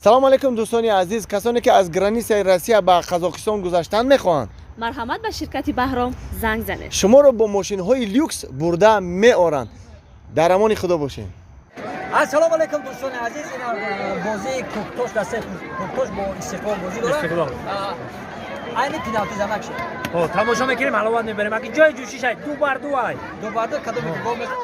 Салом алейкум, дӯстони азиз, касоне ки аз границаи Россия ба Қазоқистон гузаштан мехоҳанд. Марҳамат, ба ширкати Баҳром занг занед. Шуморо бо мошинҳои люкс бурда меоранд. Дар амони Худо бошед. Ассалому алайкум, дӯстони азиз. Ин бозии Кӯктош, дастаи Кӯктош бо Истиқлол бозӣ дорад. Истиқлол. Айни пеналти занак шуд. О, тамошо мекунем, ҳаловат мебарем. Аки ҷои ҷӯшишай, 2 бар 2 ай. 2 бар 2, кадоме ки гол мезанад.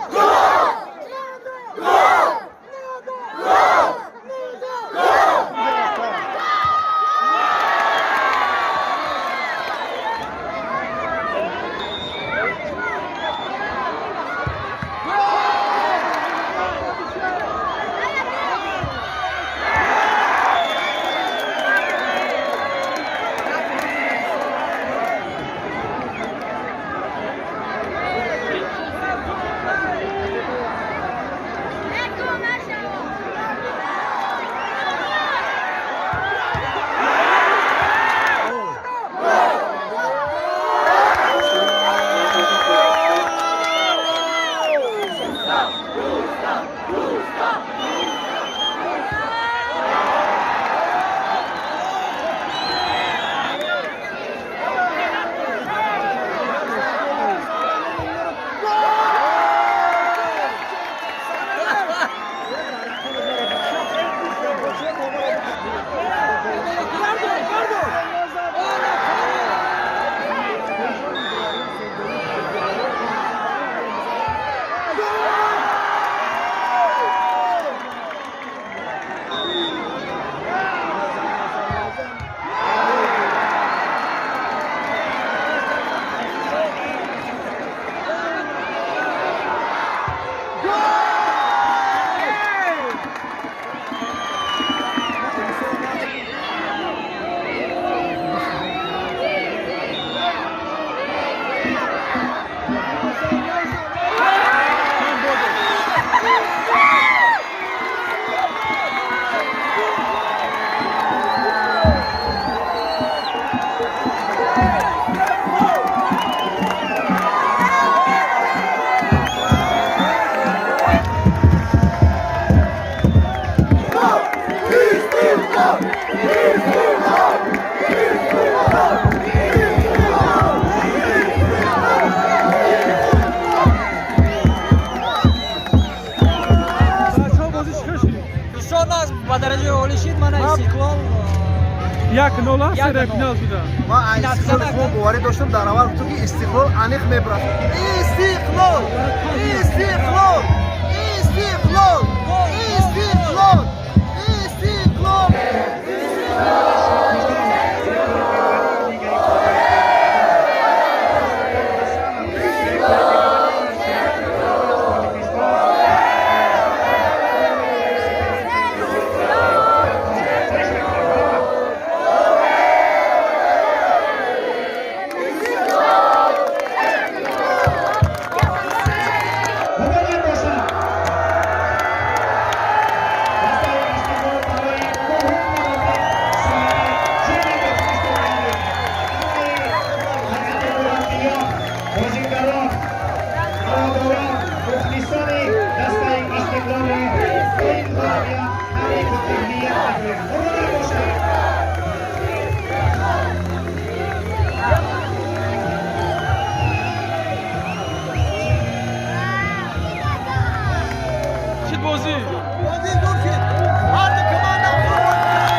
Бисёр нағз, ба дараҷаи олӣ шид. Мана Истиқлол. 1-0 аст, 1-0. серия финал шуда. Ман Истиқлол шумо боварӣ доштам, дар аввал гуфтам, ки Истиқлол аниқ мебурад. Истиқлол, Истиқлол, Истиқлол, Истиқлол, Истиқлол! Муборак бошад! Дастаи Истиқлол барои нуҳум маротиба соҳиби ҷоми Тоҷикистон гардид. Ҳамаи ҳайати мураббиён, бозигарон, ҳаводорон, мухлисони дастаи Истиқлолро бо ин ғалабият табрику таҳният мекунем. Муборак бошад! Чӣ бозӣ? Бозӣ зур шид, ҳар ду команда зур бозӣ кард.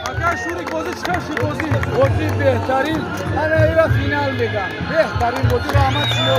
Ака Шурик, бозӣ чӣ хел шуд бозӣ? Бозӣ беҳтарин, ана ира финал мегам, беҳтарин бозӣ. Раҳмат шумо.